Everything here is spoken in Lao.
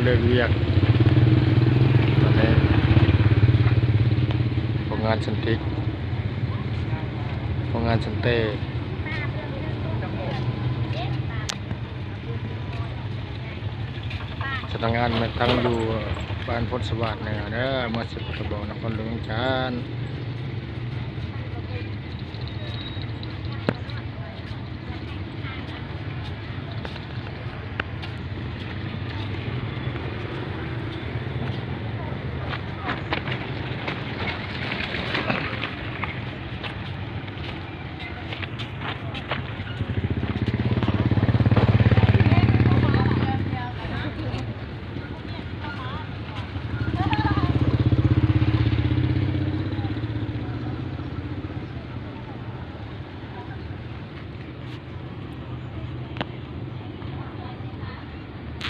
ເລີກວຽກ ຕອນນີ້ ໂຮງງານສັນຕິກ ໂຮງງານສັນເຕ ສຳນັກງານແມ່ນຕັ້ງຢູ່ບ້ານໂພນສະຫວາດເໜືອເດີ ເມືອງເຊປາກກະບອງ ນະຄອນຫຼວງວຽງຈັນ.